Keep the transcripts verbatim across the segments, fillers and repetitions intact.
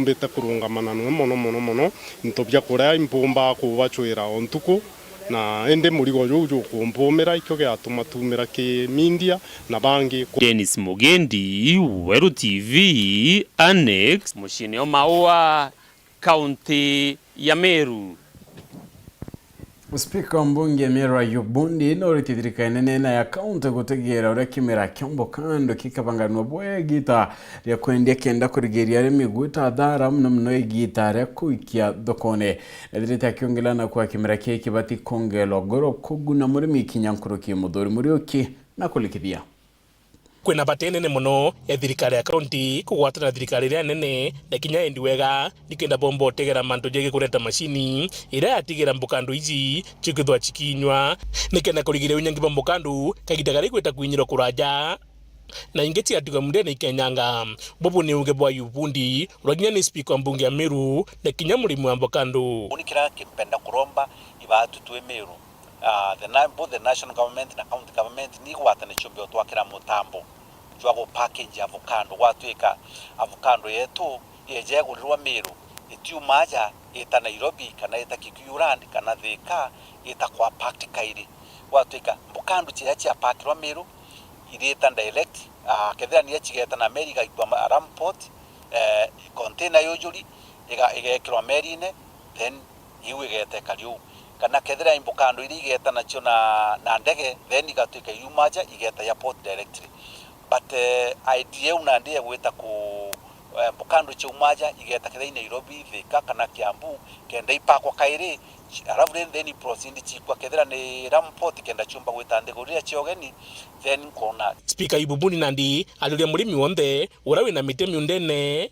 Mbite kurungamana nwe mono, mono, mono, into bia kuria impumbaa kubacwira o ntuku, na indi murigo juu jukumpumira, ikio giatuma tumira ki media na bangi ku- Dennis Mugendi, Weru T V, Annex, muciini o Maua, kaunti ya Meru. Spika wa mbunge Meru Ayub Bundi noritie thirikari nene na ya kaunti gutegeera uria kimera kia mbokando kikabanganua bwega igita ria kwendia kenda kurigiria arimi gwita athara, muno muno igita ria kuikia thokone. Ethirite akiongelana kwa kimera kii kibati kwongelwa goro kuguna murimi kinya nkuruki Muthuri Muriuki na kulikithia. Kwina bata inene mono ya thirikari ya kaunti kugwatana na thirikari iria nene na kinya endi wega, nikenda bomba utegera mantu jegie kureta macini iria yatigira mbokando iji cikwithwa cikinywa, nikenda kurigiria unyangi bwa mbokando kagita karia igwita kwinyirwa kuraja na ingi cigatigwa mundene ikenyanga. Bubu ni uge bwa Ayub Bundi, uria kinya ni spika wa mbunge ya Meru na kinya murimi wa mbokando. Uni kiria kimpenda kuromba ibaatu twi Meru, ah, the na-, both the national government na county government ni igwatane ciumbe utwakira mutambo jwa gu package avocado, gwatwika avocado yetu yeja igurirwa Meru, itiuma aja ita Nairobi, kana ita Kikuyu Land, kana Thika, ita kwa packed kairi. Gwatwika mbokando ciria ciapakirwa Meru irita direct, ah, kethira niria cigeta na meri igaikua ma-, Lamu Port, eh, container yujuri iga-, igekirwa merine, then iu igeta ikari uu. Kana kethira i mbokando iria igeta nacio na, na ndege, then igatwika iuma aja igeta airport directly. But, eh, idea iu nandi ya gwita ku, eh, mbokando ciauma aja igeta kethira i Nairobi, Thika kana Kiambu, kenda ipakwa kairi, alafu then, then i proceed cikwa kethira ni Lamu Port kenda ciumba gwita nthiguru iria cia ugeni, then nkona. Spika Ayub Bundi nandi ariuria murimi wonthe uria wina miti miundene,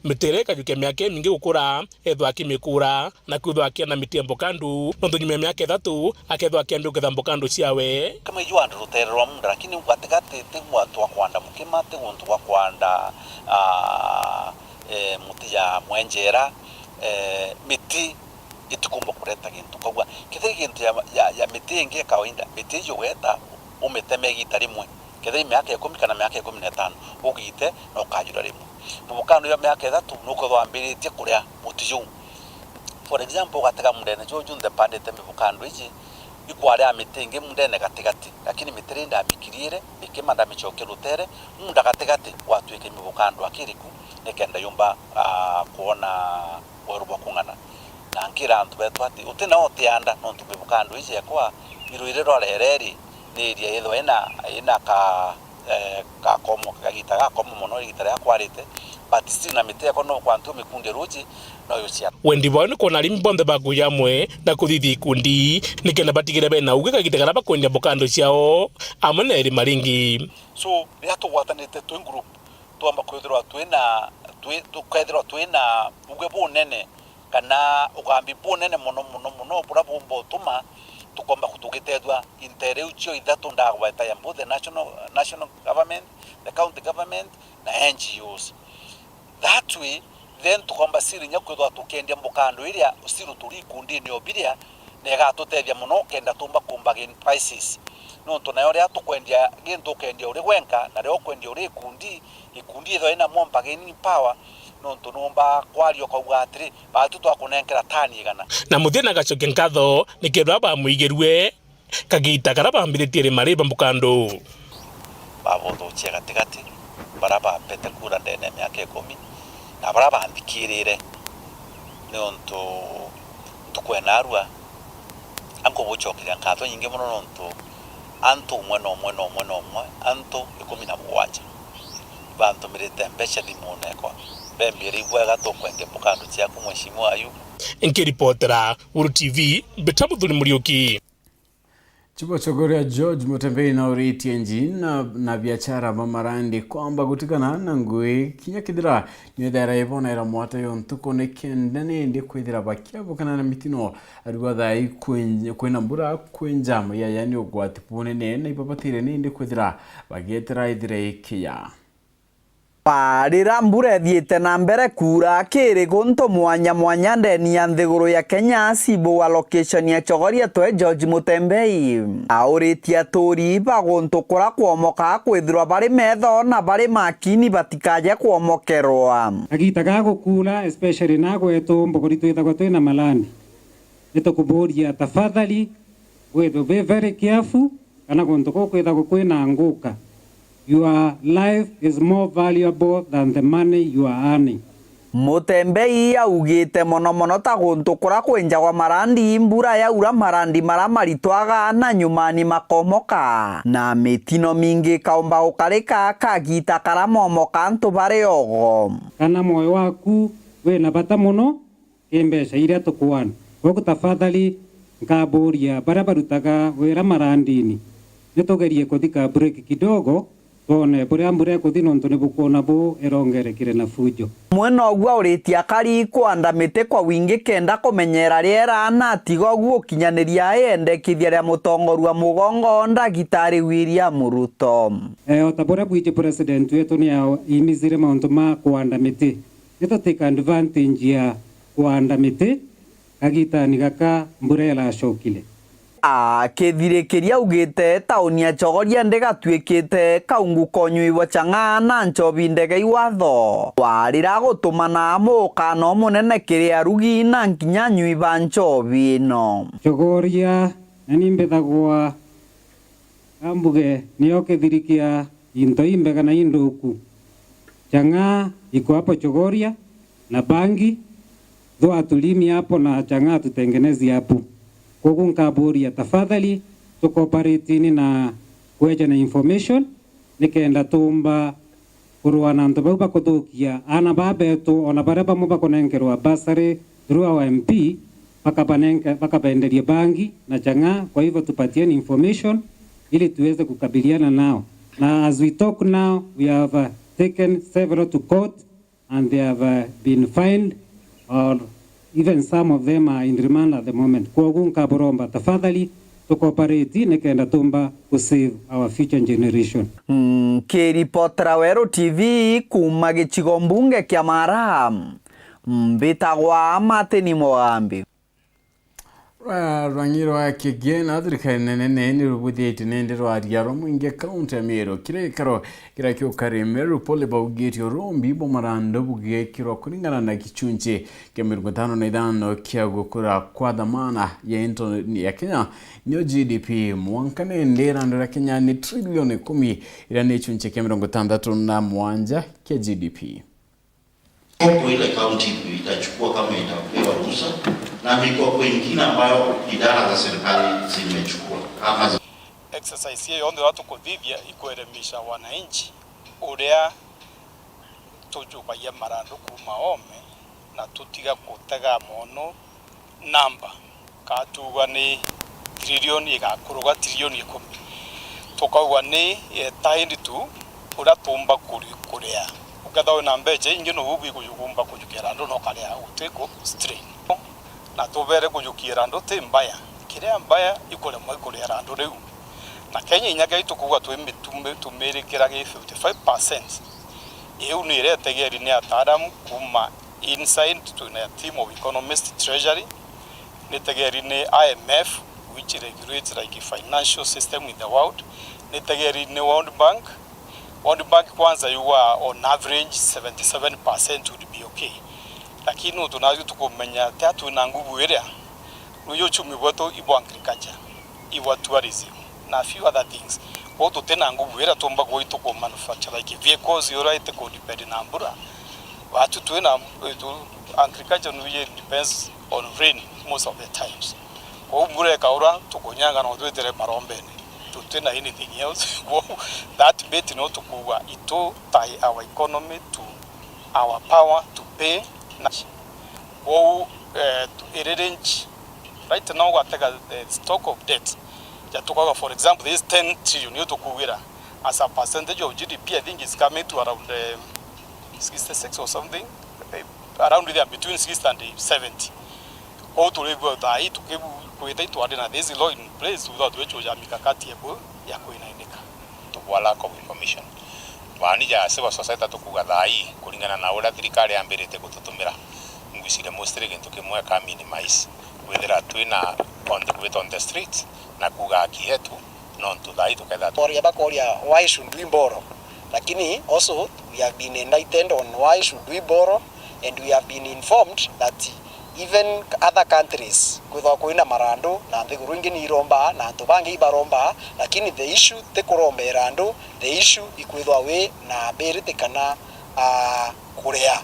miti iria ikajukia miaka imingi gukura, ethwa akimikura na kwithwa akiana miti ya mbokando, nontu nyuma ya miaka ithatu akethwa akiambia kuketha mbokando ciawe. Kama ijwanda rutere rwa munda, lakini gatigati ti gwantu gwa kwanda mukima, ti guntu gwa kwanda, ah, eh, muti ya mwenjera, eh, miti itikumba kureta gintu. Kaugua kethira gintu ya, ya, ya miti ingi ya kawaida, miti ijo ugeta umiteme igita rimwe, kethira i miaka ikumi kana miaka ikumi na itano, ugite na ukajura rimwe. Mubukano ya miaka ithatu nukwithwa wambiritie kuria muti juu. For example, ugatega mundene juu junthe mpandite mibukando iji, ikwaria miti ingi mundene gatigati, lakini miti ri ndamikiriire, mikima ndamicokia rutere, munda gatigati gwatwika mibukando akiriku, nikenda yumba, ah, kwona weru bwa kung'ana. Na nkira antu betu ati, uti nao utianda, nontu mibukando iji ekwa, irwire rwa rereri, ni iria ithwa ina, ina ka, eh, gakomo, kagita gakomo mono, igita riria kwarite, but still na miti ekwa no kwantu mikundia ruji, no yucia. Wendi bwao ni kwona arimi bonthe bakuja amwe na kuthithia ikundi, nikenda batigire bena uge kagita karia bakwendia mbokando ciao, amwe na irima ringi. So, riria tugwatanite twi group, twamba kwithirwa twina, twi-, tukethirwa twina uge bunene, kana ugambi bunene mono, mono, mono, buria bumba utuma tukomba ku-, tugitethua intere iu cio ithatu ndagweta ya both the national, national government, the county government, na N G Os. That way, then tukomba siri nya kwithwa tukiendia mbokando iria still turi ikundini o biria, na igatutethia mono kenda tumba kumba gain prices. Nontu nayo riria tukwendia gintu ukendia uri gwenka, na riria ukwendia uri ikundi, ikundi ithwa ina more bargaining power, nontu numba kwaria ukauga atiri, batu twakunenkera tani igana. Na muthia na gacokia nkatho nikethirwa bamwigirue kagita karia bambiritie rima riba mbukando. Babuthucia gatigati, baria bambete kura ndene ya miaka ikumi, na baria banthikirire, niuntu ntuku ya narua, ankubucokeria nkatho nyingi mono, niuntu antu umwe na umwe na umwe na umwe, antu ikumi na mugwanja, bantumirite mbeca thimune ekwa, bembire, "Ibwega, tukwendia mbukando ciaku, Mheshimiwa Ayubu." Nkiripotera Weru T V, mbita Muthuri Muriuki. Chibochogoria George Mutembei nauritie nji na, na biachara ba marandi kwamba gutigana na ngui kinya kithira ni ethaira ibonaira mwata yo ntuku, ni kenda nindi kwithira bakiabukana na mitino. Arigwa thaa ii kwin-, kwina mbura, kwi njama ya, yani ugwati bunene, na ibabatire nindi kwithira bagietera ithira ikiya. A, rira mbura ithiite na mbere kuura kiri guntu mwanya mwanya ndeni ya nthiguru ya Kenya, cibu wa location ya Chogoria twe George Mutembei auritie aturi ba guntu kura kwomoka kwithirwa bari metho na bari makini batikaje kwomokerwa. Kagiita ga gukuura, especially na gwetu mbuguri twithagwa twina malandi, ni tukubuuria tafadhali withwe be very careful, kana guntu kuu kwithagwa kwina nguka. Your life is more valuable than the money you are earning. Mutembei augite mono mono ta guntu kura kwinjagwa marandi, mbura yaura marandi mara maritwaga na nyumani makomoka, na mitino mingi ikaumba gukarika kagiita kara momoka antu bari ogo. Kana mwoyo waku wina bata mono ki mbeca iria tukuana. Kwogu tafadhali nkabuuria baria barutaga wira marandini, ni tugerie kuthika break kidogo, twone buria mbura ikuthi, nontu ni bukwona bu irongerekire na fujo. Amwe noguo auritie akari kwanda miti kwa wingi kenda kumenyera riera na atiga uguo ukinyaniria iendekithia ria mutongoria wa mugongo Ndagitari William Ruto. E, o ta buria bwiji president wetu ni aimizire mauntu ma kwanda miti, ni tutake advantage ya kwanda miti kagitani gaka mbura iracokire. Akithirikiria augite tauni ya Chogoria ndigatuikite kaungu konyuibwa chang'aa na nchobi ndege i watho. Warira gutumana mukano munene kiri arugi na nkinya anyui ba nchobi ino. Chogoria, na ni mbithagwa Kambuge, nio kithiri kia into imbega na inthuku. Chang'aa iko hapo Chogoria na bangi, throw a tulimi hapo na chang'aa tutengenezi hapo. Kwogu nkabuuria, tafadhali, tukoparatini na kweja na information, nikenda tuumba kurua na antu bau bakuthukia aana baa betu, ona baria bamwe bakunenkerwa bursary through our M P, bakabanenke-, bakabenderia bangi na chang'aa. Kwa hivyo tupatieni information ili tuweze kukabiliana nao. Na as we talk now, we have, uh, taken several to court and they have, uh, been fined or even some of them are in remand at the moment. Kwogu nkaburomba tafadhali tukoparate nikenda tumba ku save our future generation. Nkiripotera Weru T V kuuma gicigo mbunge kia Mara, mbitagwa Martin Mugambi. Rwa-, rwang'i rwa kigina, thirikari nene ni rubuthitie nindi rwaria rwa mwingi kaunti ya Meru. Kiria gikaro kiria kiukari Meru Poly baugite urumbi bwa marandu bugekirwa kuringana na gichunchi kia mirongo itano na ithano kia gukura kwa dhamana ya into ya Kenya, nio G D P. Mwanka nindi irandu ria Kenya ni trilioni ikumi, iria ni gichunchi kia mirongo itantatu na mugwanja kia G D P. Mikopo ile kaunti itachukua kama itapewa ruhusa, na mikopo ingine ambayo idara za serikali zimechukua ama zi- Exercise iyo yonthe uria tukuthithia ikwelemisha wananchi uria tujukagia marandu kuuma oome na tutiga kutega mono namba, kaa tuuga ni trilioni igakuruga trilioni ikumi, tukauga ni, eh, ta indi tu uria tuumba kuri-, kuria. Ukethirwa wina mbeca ingi, nou bwikuumba kujukia irandu na ukaria guti ku strain. Na tubere kujukia irandu ti mbaya, kiria mbaya ikuremwa ikuria irandu riu. Na Kenya inya kethirwa tukuuga twi mitu-, tumirikira gi fifty five percent, iu ni iria itegeri ni ataaramu kuuma inside, twina a team of economist treasury, ni tegeri ni I M F, which regulates, like, financial system in the world, ni tegeri ni World Bank. World Bank kwanza yuga on average seventy seven percent would be okay. Lakini nontu natwi tukumenya tia twina nguvu iria, nuju uchumi bwetu ibwa agriculture, ibwa tourism, na a few other things. Kwou tutina nguvu iria tuumba kwithirwa tuku manufacture, like, vehicles iria itiku depend na mbura. Batwi twina, eh, tu-, agriculture nuju depends on rain most of the times. Kwou mbura ikaura, tukunyanga no twitire marombene. Tutina anything else. Kwou that bit no tukuuga itu tie our economy to our power to pay. Na kwou, eh, tu-, iri range. Right now, gwatega the stock of debt. Ja tukauga, for example, this ten trillion, iyo tukuugira, as a percentage of G D P, I think it's coming to around, eh, sixty-six or something, eh, around there, between sixty and seventy. Kwou turigua thaa ii tukibu-, kwita itwari na this law in place, without which uja mikakati ya ku-, ya kwinaindika. Tukua lack of information. Baani ja civil society tukuuga thaa ii, kuringana na uria thirikari yambiritie gututumira, ngwiciria mostly gintu kimwe ka minimize kwithira twina on the, gwita on the streets na kuuga haki yetu, nontu thaa ii tukethira tu- Koria bakoria, "Why should we borrow?" Lakini also we have been enlightened on why should we borrow, and we have been informed that even other countries kwithwa kwina marandu na nthiguru ingi ni irombaa na antu bangi ibarombaa, lakini the issue ti kuromba irandu, the issue ikwithwa wi na ability kana, ah, kuria.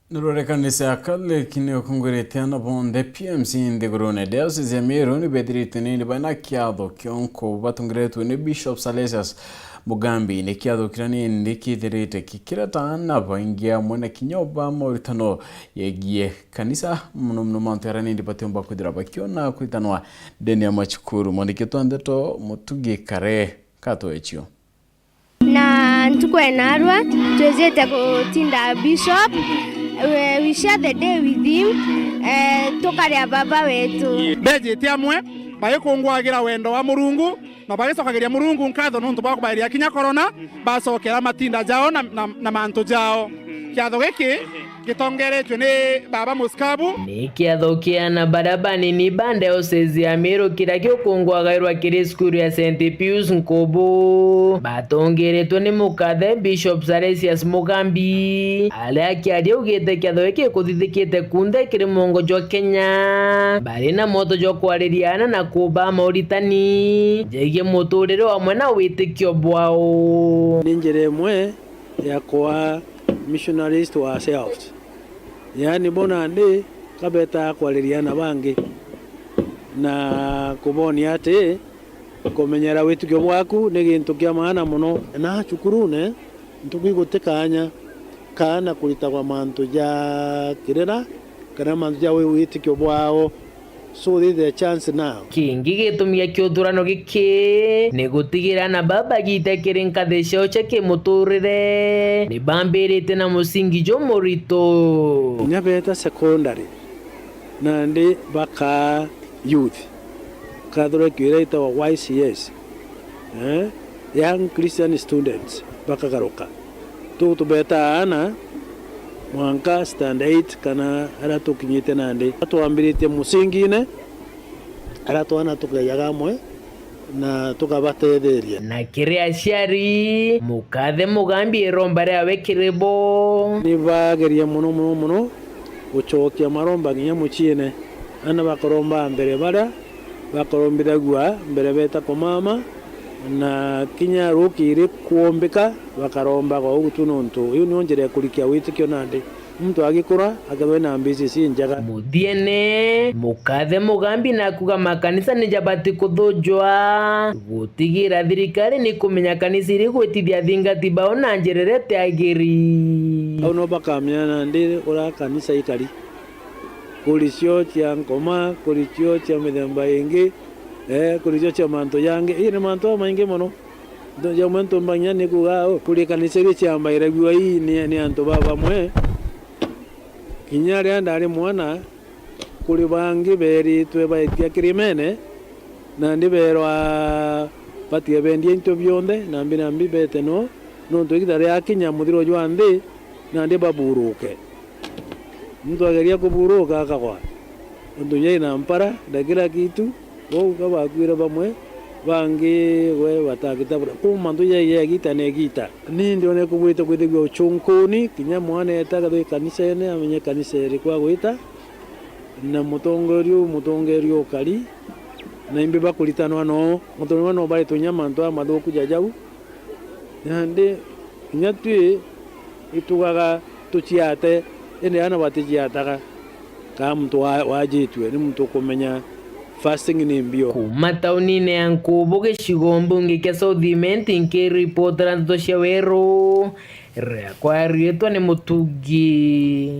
Ni rwerekanisa ya Catholic ni ukungwirite ana bonthe P M C nthigurune. Diocese ya Meru ni bethiritwe nindi baina kiatho kionko batongeretwe ni Bishop Salesius Mugambi. Ni kiatho kiria nindi kithirite kikireta ana baingi amwe na kinya ba mauritano yegie kanisa, muno muno mantu jaria nindi batiumba kwithira bakiona kwitanwa ndene ya macukuru. Mwandiki twa ndeto Mutugi Kare katwechio. Na ntuku enarua, twizite gutinda Bishop, we, we share the day with him, eh, tukaria baba wetu. Bejite amwe, bagikungwagira wendo wa Murungu, na bagicokagiria Murungu nkatho nontu bwa kubairia kinya korona, bacokera matinda jao na, na, na mantu jao. Kiatho giki gitongeretwe ni Baba Musikabu. Ni kiatho kia ana baria banini ba diocese ya Meru kiria giukungwagairwa kiri cukuru ya Saint Pius Nkubu. Batongeretwe ni mukathe Bishop Salesius Mugambi, aria akiaria augite kiatho giki gikuthithikite kunthe kiri mwongo jwa Kenya. Bari na mwoto jwa kwariria ana na kuba mauritani jegie muturire wamwe na witikio bwao. Ni njira imwe ya kwaa missionaries to ourselves. Yaani, bo nandi ka betaa kwariria ana bangi na kubonia ati kumenyera witikio bwaku ni gintu kia maana mono. Na cukurune, ntuku iguti kaanya kaana kuritagwa mantu ja kirera kana mantu ja wi-, witikio bwao. So this is the chance now. Kingi gitumi gia kiuthurano giki ni gutigira ana baba bagite kiri nkathi ciao cia kimuturire ni bambirite na musingi jumurito. Kinya beta secondary, nandi bakaa youth, kathura kiwira itagwa Y C S. Eh, Young Christian Students bakagaruka. Tu-, tubeta aana mwanka standard eight kana aria tukinyite nandi. Twambiritie musingine, aria twana tukaiaga amwe na tukabatetheria. Na kiri aciari, mukathe Mugambi iromba riawe kiri bo. Ni bageria mono, mono, mono gucokia maromba nginya muciine. Aana bakaromba mbere baria bakorombithagua mbere beeta kumama, na kinya rukiri kwombika bakarombaga uu tu, nontu iu nio njira ya kurikia witikio nandi. Muntu agikura akethwa ena mbici ci njega. Muthiene, mukathe Mugambi na kuga makanisa ni jabati kuthunjwa, gutigira thirikari ni kumenya kanisa iri gwitithia athingati bao na njira iria itiagiri. Au no bakamenya nandi uria kanisa ikari. Kuri cio cia nkoma, kuri cio cia mithemba ingi, eh, kuri cio cia mantu jangi. Ii ni mantu jamaingi mono. Ntu jamwe ntumba kinya ni kuuga, "Oh, kuri kanisa iria ciambairagua ii ni, ni antu ba bamwe." Kinya riria ndari mwana, kuri bangi beeritwe baetia kirimene, nandi beerwa batige beendia into bionthe, nambi nambi beete no, nontu igita riakinya muthiro jwa nthi, nandi baburuke. Muntu ageria kuburuka akagwa. Nontu nyai na mpara na kila kitu, bau ka bakuire bamwe, bangi we batagita bura. Kuu mantu jai ja igita na igita. Ni ndiona kubwite kwithigua uchunkuni, kinya mwana eeta akethwa ikanisene, amenye kanisa iriku agwita, na mutongeria uu, mutongeria ukari, na imbi bakuritanwa noo. Mutongeria no baritwe kinya mantu amathuku ja jau. Nandi kinya twi itugaga tuciate, indi aana baticiataga. Kaa muntu wa-, wajitue ni muntu ukumenya fasting ni mbio. Kuuma taunine ya Nkubu, gicigo mbunge kia South Imenti, nkiripotera ndeto cia Weru, riakwa riitwa ni Mutugi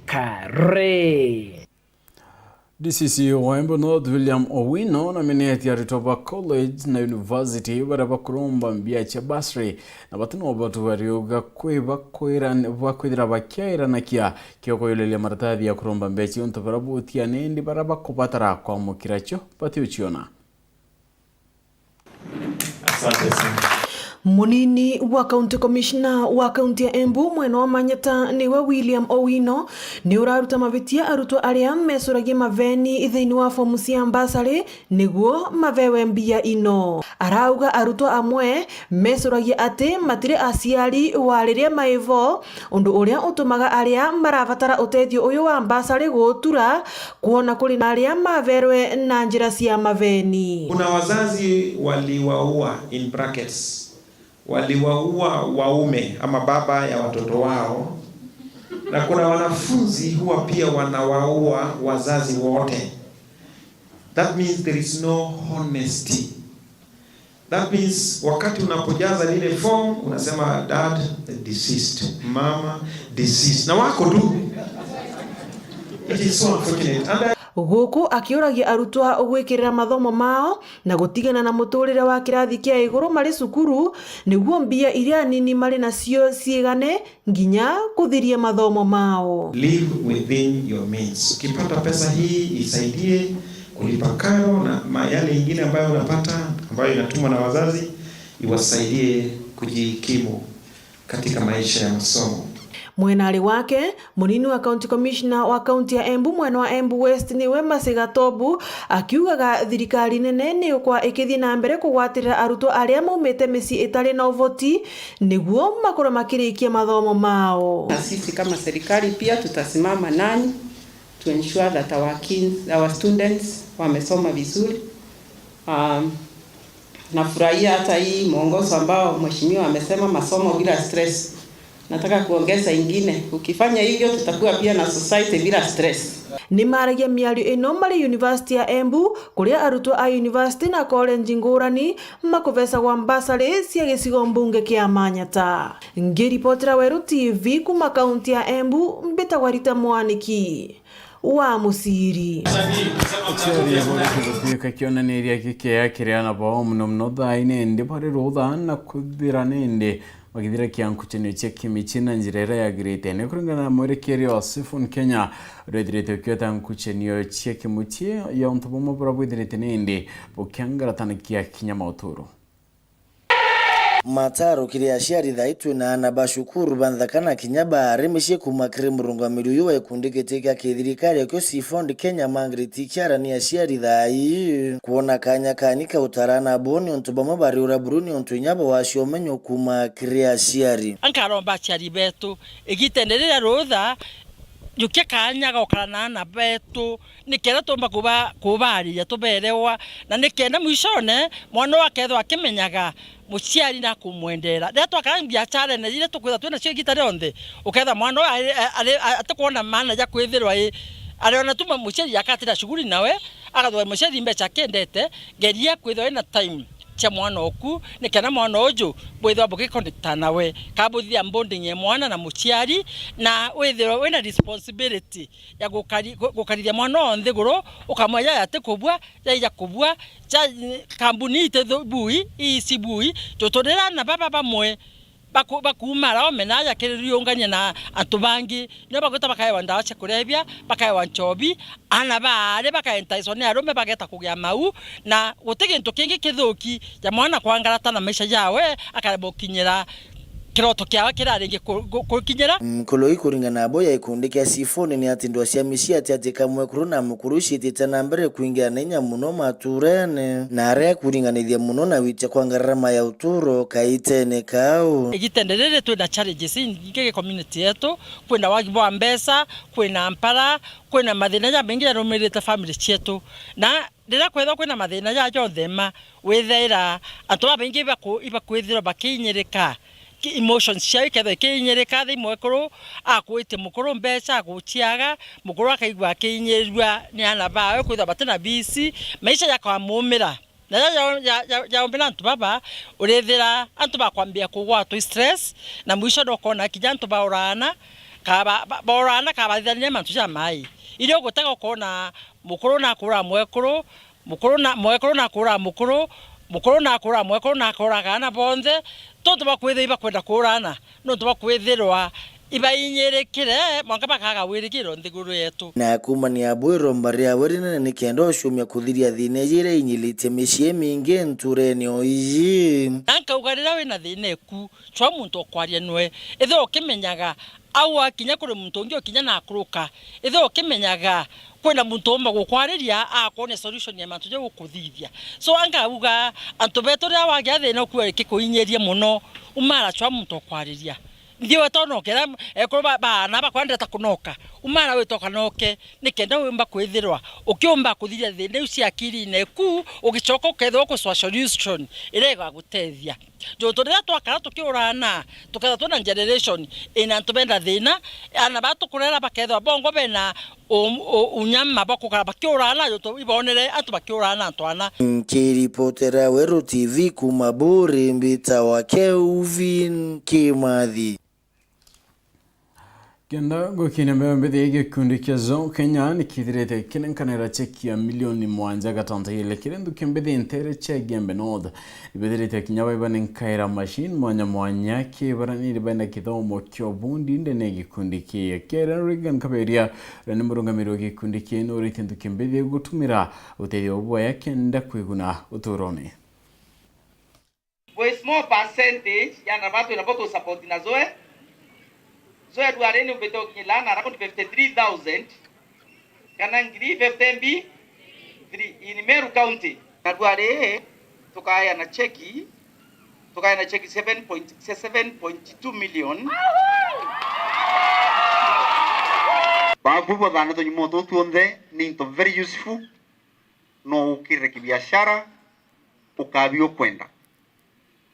Kare. D C C wa Embu North William Owino namenetie aritwa ba college na university baria bakuromba mbia cia bursary na batina ubatu bariuga kwi bakwira-, bakwithira bakiairanakia kio kuyuliria maratathi ya kuromba mbeca untu baria butiani indi baria bakubatara kwamukira cio batiuciona. Asante sana. Munini wa County Commissioner wa kaunti ya Embu mwena wa Manyata niwe William Owino ni uraruta mabitia arutwo aria mecuragia maveni thiini wa fomu cia mbasari niguo mavewe mbia ino. Arauga arutwo amwe mecuragia ati matiri aciari wa riria maivo, undu uria utumaga aria marabatara utethio uyu wa mbasari guutura kwona kuri na aria maverwe na njira cia maveni. Kuna wazazi waliwaua, in brackets, waliwaua waume ama baba ya watoto wao, na kuna wanafunzi huwa pia wanawaua wazazi wote. That means there is no honesty. That means wakati unapojaza lile form, unasema, "Dad deceased, mama deceased." Na wako tu. It is so unfortunate. And I Guku akiuragia arutwa gwikirira mathomo mao na gutigana na muturire wa kirathi kia iguru mari cukuru, niguo mbia iria nini mari nacio ciigane nginya kuthiria mathomo mao. Live within your means. Ukipata pesa hii, isaidie kulipa karo na ma-, yale ingine ambayo unapata, ambayo inatumwa na wazazi, iwasaidie kujikimu katika maisha ya masomo. Mwenari wake, munini wa County Commissioner wa kaunti ya Embu mwena wa Embu West niwe Masiga Tobu, akiugaga thirikari nene ni ukwa ikithii na mbere kugwatirira arutwo aria maumite micii itari na uvoti niguo makorwe makirikia mathomo mao. Na sisi kama serikali pia tutasimama nanyi to ensure that our kids, our students wamesoma vizuri. Um, nafurahia hata hii mwongozo ambao mheshimiwa amesema, masomo bila stress. Nataka kuongeza ingine. Ukifanya hivyo, tutakuwa pia na society bila stress. Ni maragia miario ino mari University ya Embu, kuria arutwo a university na college ngurani makuvecagwa mbasari cia gicigo mbunge kia Manyata. Ngiripotera Weru T V kuma kaunti ya Embu, mbitagwa Rita Mwaniki wa Muciri. Aciari bari kigutuika kionaniria gikea kiria ana bao muno muno thaa ine ndi bari rutha na kwithira nindi bagithiragia nkucanio cia kimichi na njira iria yagirite. Ni kuringana na mwerekeria wa Sifon Kenya, uria withirite ukiota nkucanio cia kimuchi ya untu bumwe buria bwithirite nindi bukiangaratanagia kinya mauturo. Mataro kiri aciari thaa ii twina ana ba cukuru ba nthaka na kinya ba ari micii kuuma kiri murungamiri uyu wa gikundi giti gia kithirikari akio Sifon Kenya Margaret Kiara ni aciari thaa ii kwona kanya kani ka utara ana bo niuntu bamwe bari ura buru niuntu inya bawaciomenyo kuuma kiri aciari. Nkaromba aciari betu, igitene riria rutha, jukia kanya gokara na ana betu, nikenda tumba kuba-, kubaariria tuberewa, na nikenda mwishone mwana uyu akethwa akimenyaga muciari na kumwendera. Riria twakara biacharene iria tukwithwa twinacio igita rionthe, ukethwa mwana uyu ari, ari, atikwona maana ja kwithirwa i, ariona tu muciari akatira shughuli nawe, agathwa muciari mbeca akendete, geria kwithwa wina time cia mwana oku, nikenda mwana uju bwithwa bugiconnecta nawe, kana buthithia bonding ya mwana na muciari, na withirwa wina responsibility ya gukari-, gu-, gukarithia mwana o nthiguru, ukamwira jaya ti kubua, jai ja kubua, ja, kambuni iti thu-, bui, ii ci bui, tuturira na baba bamwe baku-, bakuuma ara omena aja kiriungania na antu bangi, nio bagwita bakaewa ndawa cia kurebia, bakaewa nchobi, ana baari bakaentaicwa ni arume bageta kugia mau, na guti gintu kingi kithuki ja mwana kwangarata na maisha jawe, akaremwa gukinyira kiroto kiawe kiria aringi ku-, ku-, kukinyira. Nkulu ii kuringana nabo ya gikundi kia Sifoni ni ati ndwaa cia micii ati ati ka mwekuru na mukuru iciitite na mbere kwingira na inya muno maturene, na aria kuringanithia muno na witia kwa ngarama ya uturo kaitene kau. Igitene riri twina challenges inyingi gi community yetu, kwina wagi bwa mbeca, kwina mpara, kwina mathina jamaingi jarumirite family cietu, na riria kwethirwa kwina mathina jaa jonthe ma, withaira antu babaingi ibaku-, ibakwithirwa bakiinyirika, ki-, emotions ciao ikethirwa ikiinyirika. Thi mwekuru akwitie mukuru mbeca, aguciaga, mukuru akaigua akiinyirirua ni ana bawe, kwithirwa batina bisi, maisha jakamuumira. Na ja, ja, ja, ja, jaumira antu baba, urithira antu bakwambia kugwatwa stress, na mwisho nokona kinya antu bauraana, ka ba-, ba-, bauraana, ka bathithania mantu jamai. Irio ugutega ukona mukuru nakuura mwekuru, mukuru na, mwekuru nakuura mukuru, mukuru nakuura mwekuru, nakuuraga aana bonthe, tontu bwa kwithirwa ibakwenda kuuraana, nontu bwa kwithirwa Ibainyirikire mwanka bakaga wirigiro nthiguru yetu. Na kuumania abu iromba riawe rinene ni kenda ucumia kuthiria thiina iji iria inyilitie micii imingi ntuurene o iji. Na nkauga, riria wina thiina eku, cwa muntu okwaria nwe, ithia ukimenyaga au akinya kuri muntu ungi ukinya na akuruka, ithia ukimenyaga kwina muntu umba gukwariria akwonia solution ya mantu jau ukuthithia. So angauga antu betu riria wagia thiina ukua ikikuinyiria muno, umara cwa muntu okwariria. Nthiwe tonoke, ekorwo ba- baana bakwa ndeta kunoka, umara witoka noke, nikenda wimba kwithirwa ukiumba kuthiria thiina iu cia akirine eku, ugicoka ukethirwa ukuswa solution iria igagutethia. Juntu riria twakara tukiurana, tukethirwa twina generation ina antu benda thiina, ana ba tukurera bakethirwa bongo bena u- u- unyama bwa kukara bakiurana, juntu ibonere antu bakiurana antu ana. Nkiripotera Weru T V kuuma Buuri, mbitawa Kelvin Kimathi. Kenda gukinya mbeo mbithi, gikundi kia Zoo Kenya nikithirite kinenkanira cheki ya milioni mwanja gatanta ile kiri nthuki mbithi ntere cia Igembe North. Ibethirite kinya baiba ni nkaira machine mwanya mwanya kibaraniri benda kithomo kia ubundi ndene ya gikundi kii. Kere Reagan Kaberia, uria ni murungamiri wa gikundi kii, nurite nthuki mbithi gutumira utethio bwaya kenda kwiguna uturone. Gwi small percentage ya na batu nabo tu support na Zoe. Zoe ndwari ni umbite ukinyila na around fifty three thousand kana ngiri fifty mbi three in Meru County. Na ndwari tukaya na cheki, tukaya na cheki seven point seven point two million. Babu bothana tunyumo tu tuonthe ni into very useful. No ukirire kibiashara, ukabi ukwenda.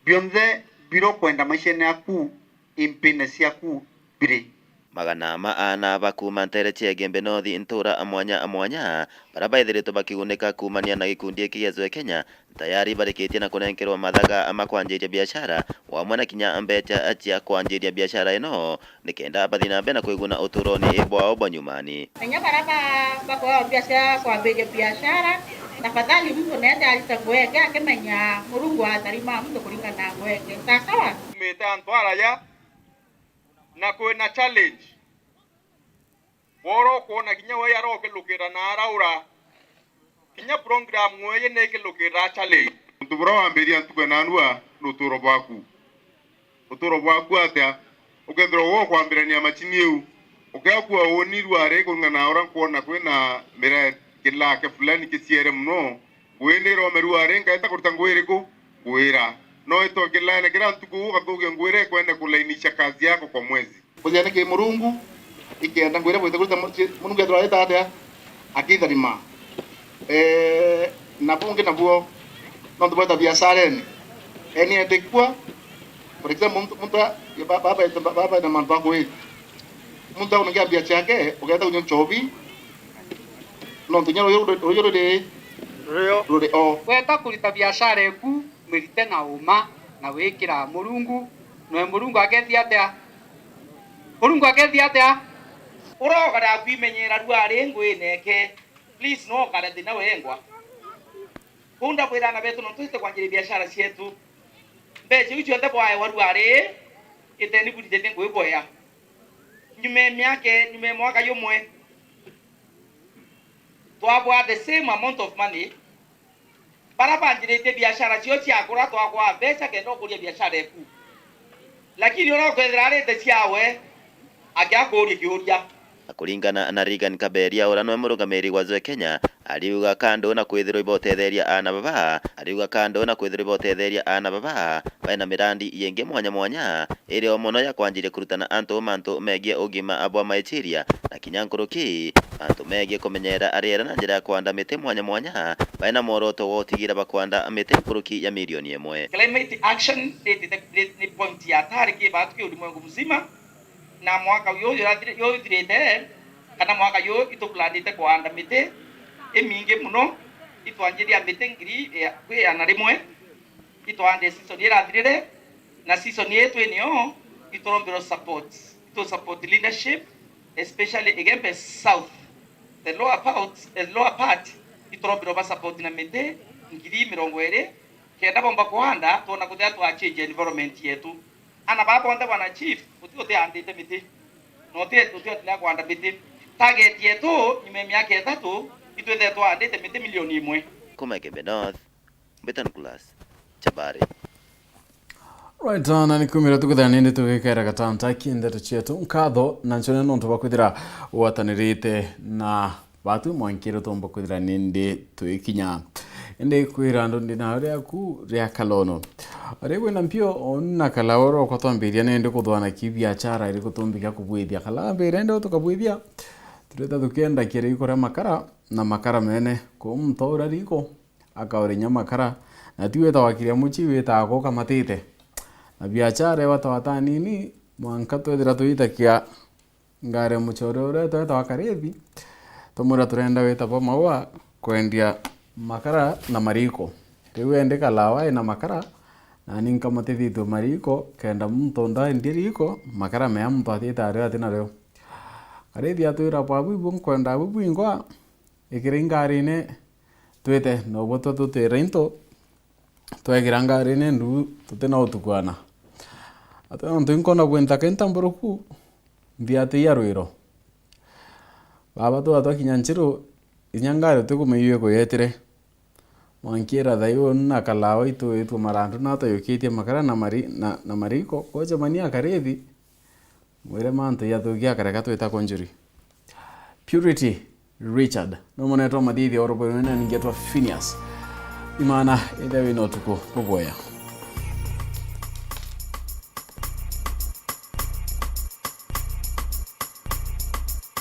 Bionthe bira ukwenda maishene yaku, impine ciaku biri. Magana ma aana ba kuuma nteere cia Igembe North ntuura mwanya mwanya, baria baithiritwe bakigunika kuumania na gikundi giki gia Zoe Kenya, tayari barikitie na kunenkerwa mathaga ma kwanjiria biashara, o amwe na kinya mbeca cia kwanjiria biashara ino, nikenda bathi na mbere na kwiguna uturoni bwao bwa nyumani. Kinya baria ba- bakwaa mbia cia kwambiria biashara, tafadhali muntu neete arita nguo yake akimenya Murungu atharima muntu kuringana na nguo yake. Sawa sawa? Kumite antu araja na kwina challenge. Bora ukwona kinya we arokilukira na araura. Kinya program ng'weji ni ikilukira challenge. Untu buria wambiria ntuku ya naarua ni uturo bwaku. Uturo bwaku atia? Ukethirwa we ukwambirania macini iu, ukea kua uuni ruari kuringana na uria nkwona kwina mira kilake fulani kiciere mono, ngui ni irome ruari, nkaeta kuruta ngui iriku? Ngui ira. No itwe kilane kira ntuku ugathukia ngui iria ikwenda kulainisha kazi yako kwa mwezi. Kuthia ni ki Murungu, ikenda ngwira bwite kurita mu-, ci-, Murungu ethirwa arita atia? Akitharima. Eeh, na bungi nabuo, nontu bweta biasharene. Eni etikua, for example, muntu, muntu a-, ba-, baba ete, ba-, baba ena mantu akui. Muntu aunengia mbia ciake, ugeta kunywa nchobi, nontu inya ruyo ruri, ruyo ruri, rurio ruri o. Weta kurita biashara eku, mirite na uma, na wikira Murungu, noe Murungu akethia atia? Murungu akethia atia? Urogara kwimenyera ruari ngwineke. Please, no ukare thina wengwa. Kuu ndabwira ana betu, nontu tite kwanjiria biashara cietu, mbeca iu cionthe bwaewa ruari, iteni bwirite ni ngwiboya. Nyuma ya miaka, nyuma ya mwaka jumwe, twabwaa the same amount of money. Baria banjiritie biashara cio ciakura, twakwa mbeca kenda ukuria biashara eku. Lakini uria ukethira arite ciawe, akiakuria kiuria. Na kuringana na Reagan Kaberia, uria niwe murungamiri wa Zoe Kenya, ariuga kando na kwithirwa ibotetheria aana baba, ariuga kando na kwithirwa ibotetheria aana baba, baina mirandi yingi mwanya mwanya, iri o mono ya kwanjiria kurutana antu mantu megie ugima bwa meciria, na kinya nkuruki, mantu megie kumenyera riera na njira ya kwanda miti mwanya mwanya, baina mworoto wa utigira bakwanda miti nkuruki ya milioni imwe. Climate action ni, ni, ni, ni point ya hatari ki batu ki ulimwengu mzima, na mwaka uyu urathire-, uthirite, kana mwaka uyu itukulanite kwanda miti imingi muno, itwanjiria miti ngiri, eh, kwi igana rimwe, itwande season irathirire, na season ii twinio iturombirwo support, itu support leadership, especially Igembe South, the lower part, the lower part, iturombirwo ba support na miti ngiri mirongo iri, kenda bomba kuhanda, twona kuthea twa change environment yetu. Ana baba bonthe bwana chief, guti utiandite miti. Na uti, uti, uti na kwanda miti. Target yetu, nyuma ya miaka itatu, itwithire twaandite miti milioni imwe. Kuma Igembe North, Mbita Nicholas Chabari. Right, na ni kumira tukwithira nindi tugikera gatanta ki ndeto cietu. Nkatho na ncone nontu bwa kwithira gwatanirite na batu mwankire tumba kwithira nindi twikinya. Indi kwira andu ndi na riaku ria kalono. Ari kwina mpio ona kalaoro kwa twambiria nindi kuthwana ki biachara iri kutumbika kubwithia. Kala mbire ndio tukabwithia. Tureta tukienda kiri ikuria makara na makara mene. Ku mtoura riko. Akaurinya makara, na ti wita wakiria mucii witaga kukamatite. Na biachara ibatwata nini, mwanka twethira tuitakia ngari ya mucore uria twetawa Karithi, tumwira turenda wita bwa maua kwendia makara na mariko. Riu endi kalawa ina makara, nani nkamatithitue mariko, kenda muntu ndaendia riko, makara mea muntu atite ario ati nario. Karithi atwira, bwabu ibu nkwenda abu bwingwa, ikira ingarine, twite, nobo twa tutwira into, twegira ngarine ndu tutina utukwana. Ati nontu inkona bwintaka intamburuku, nthiatiia rwiro. Baba twa twakinya nchiru, inya ngari utikumenya iu ikuyetire. Mwankira thai uu na kalawa itu itwe marandu na twayukitie makara na mari-, na, na mariko, kwacemania Karithi, mwire mantu yathukia kareka twita kunjuri. Purity Richard, no munetwa mathithi oro bwene na ningetwa Phineas. Imana, ithe wina utuku bubwega.